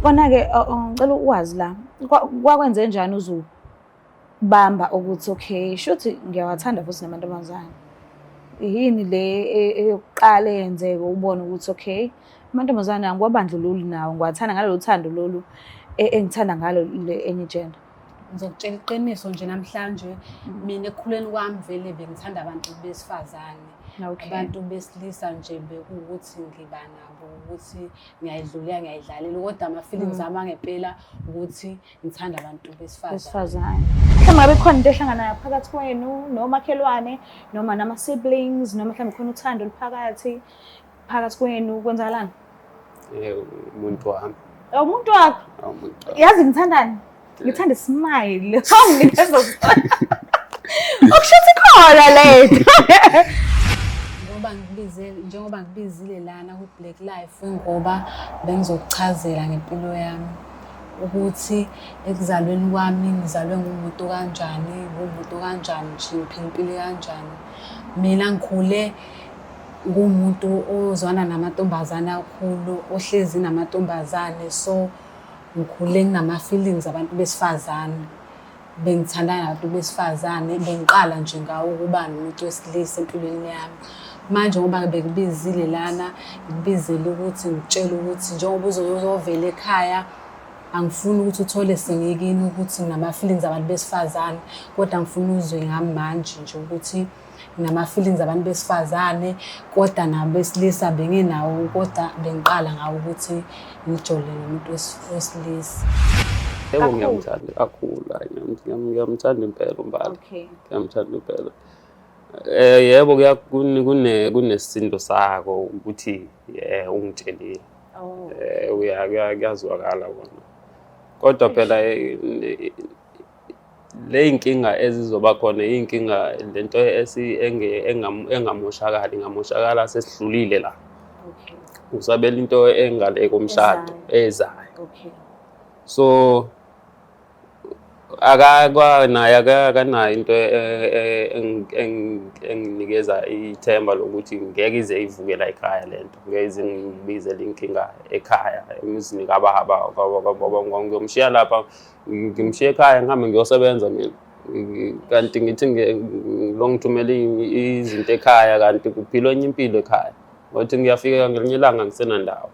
Kona-ke ngicela ukwazi la, kwakwenze njani uzubamba ukuthi okay, shuthi ngiyawathanda futhi namantombazane. Yini le eyokuqala eyenzeka ubone ukuthi okay, amantombazane angiwabandlululi nawo, ngiwathanda ngalolu thando lolu engithanda ngalo le enye gender. Ngizokutshela iqiniso nje namhlanje, mina ekukhuleni kwami vele bengithanda abantu besifazane. Abantu besilisa nje bekuwukuthi ngiba nabo ukuthi ngiyayidlulela, ngiyayidlalela, kodwa ama-feelings ami angempela ukuthi ngithanda abantu besifazane. Besifazane. Mhlawumbe ngabe khona into ehlanganayo phakathi kwenu nomakhelwane noma nama-siblings noma mhlawumbe khona uthando oluphakathi phakathi kwenu, kwenzakalani? Umuntu wami. Umuntu wakho? Umuntu wami. Yazi ngithandani? Ngithanda ismile. Wanginikeza okusho ukuthi khona lento. Njengoba ngikubizile lana ku-Black Life, ngoba bengizokuchazela ngempilo yami ukuthi ekuzalweni kwami ngizalwe ngumuntu kanjani, ngumuntu kanjani nje, ngiphila impilo kanjani. Mina ngikhule ngumuntu ozwana namantombazane kakhulu, ohlezi namantombazane, so ngikhule nginama-feelings abantu besifazane. Bengithandana nabantu besifazane, bengiqala nje ngawo ukuba nomuntu wesilisa empilweni yami. Manje ngoba bekubizile lana, ngikubizele ukuthi ngikutshele ukuthi njengoba uzovela ekhaya, angifuni ukuthi uthole sengikini ukuthi nginama-feelings abantu besifazane, kodwa ngifuna uzwe ngami manje nje ukuthi nginama-feelings abantu besifazane, kodwa nabesilisa bengenawo, kodwa bengiqala ngawo ukuthi ngijole nomuntu wesilisa. Yebo, ngiyamthanda kakhulu, hhayi, ngiyamthanda impela uMbali. Ngiyamthanda impela. Yebo, kunesisindo sako ukuthi ungitshelile. Kuyazwakala kona. Kodwa phela le y'nkinga ezizoba khona iy'nkinga lento engamoshakali, ingamoshakala sesidlulile la. Usabela into engale komshado ezayo. So akanayo akanayo into enginikeza ithemba lokuthi ngeke ize ivuke la ekhaya lento, ngeke ize ngibizele inkinga ekhaya emzini kababa. Ngiyomshiya lapha, ngimshiye ekhaya ngihambe ngiyosebenza mina, kanti ngithi lo ngithumela izinto ekhaya, kanti kuphilwa enye impilo ekhaya. Ngothi ngiyafika ngelinye ilanga ngisenandawo.